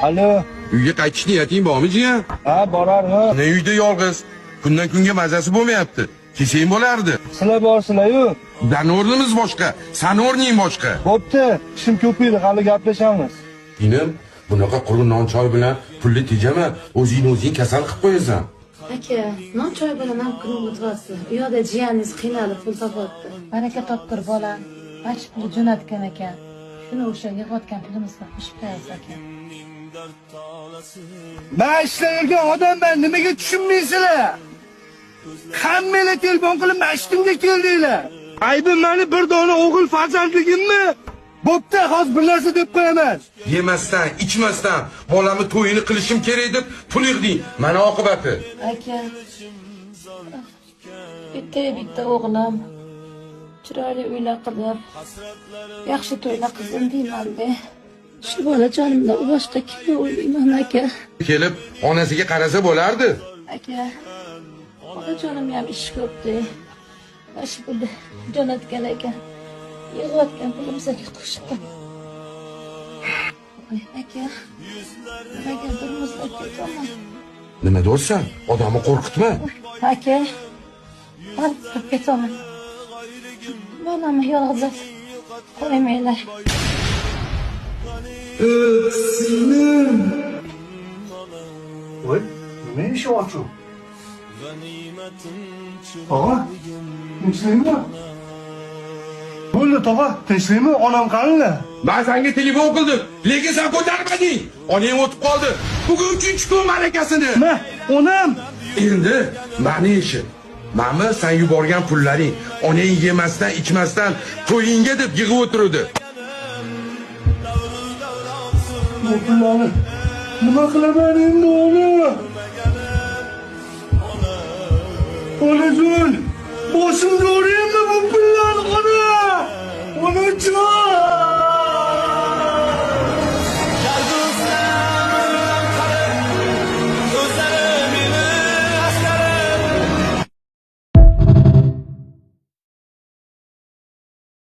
Alo. Uyga qaytish niyating bormi, jiyan? Ha, borarmi? Ne uyda yolg'iz? Kundan kunga mazasi bo'lmayapti. Kelsang bo'lardi. Sizlar borsizlar-yu. Bizlarni o'rnimiz boshqa, sani o'rning boshqa. Bo'pti, ishim ko'p edi, hali gaplashamiz. Inim, bunaqa quruq non choy bilan pulni tejama, o'zingni o'zing kasal qilib qo'yasan. Aka, non choy bilan ham kun o'tyapsiz. U yoqda jiyaningiz qiynalib pul topyapti. Baraka toptir bolam. Mana shu pulni jo'natgan ekan. Shuni o'sha yig'ayotgan pulimizga qo'shib qo'yasiz aka. Men ishlayotgan odamman, nimaga tushunmaysizlar? Hammanglar telefon qilib mashtumga keldinglar. Aybim mani bir dona o'g'il farzandligimmi? Bo'pti, hozir bir narsa deb qo'yaman. Yemasdan, ichmasdan bolamni to'yini qilishim kerak deb pul yig'ding. Mana oqibati. Aka, bitta o'g'lim chiroyli uylar qilib, yaxshi to'ylar qilsin deyman-da. Shu bolajonimdan boshqa kimni o'ylayman aka? Kelib onasiga qarasa bo'lardi. Aka, bolajonim ham ish ko'pdi. Mana shu pulni jo'natgan ekan. Yig'ayotgan pulimizga qo'shib qo'y. Voy aka, nimagadir muzlab ketaman. Nima deyapsan? Odamni qo'rqitma. Aka, olib kirib ketaman. Bolamni yolg'iz qo'ymanglar. Singlim. Voy, nima ishi ochuv? Tog'a, tinchlikmi? Bo'ldi tog'a, tinchlikmi? Onam qanila? Men senga telefon qildim, lekin sen ko'tarmading. Onang o'tib qoldi. Bugun 3-kun malakasini. Ma, onam. Endi mani ishim. Mami sen yuborgan pullaring onang yemasdan, ichmasdan to'yingga deb yig'ib o'tirdi. Bu pullarni nima qilaman endi ona? Onajon, boshimga uraymi bu pullarni ona? Onajon!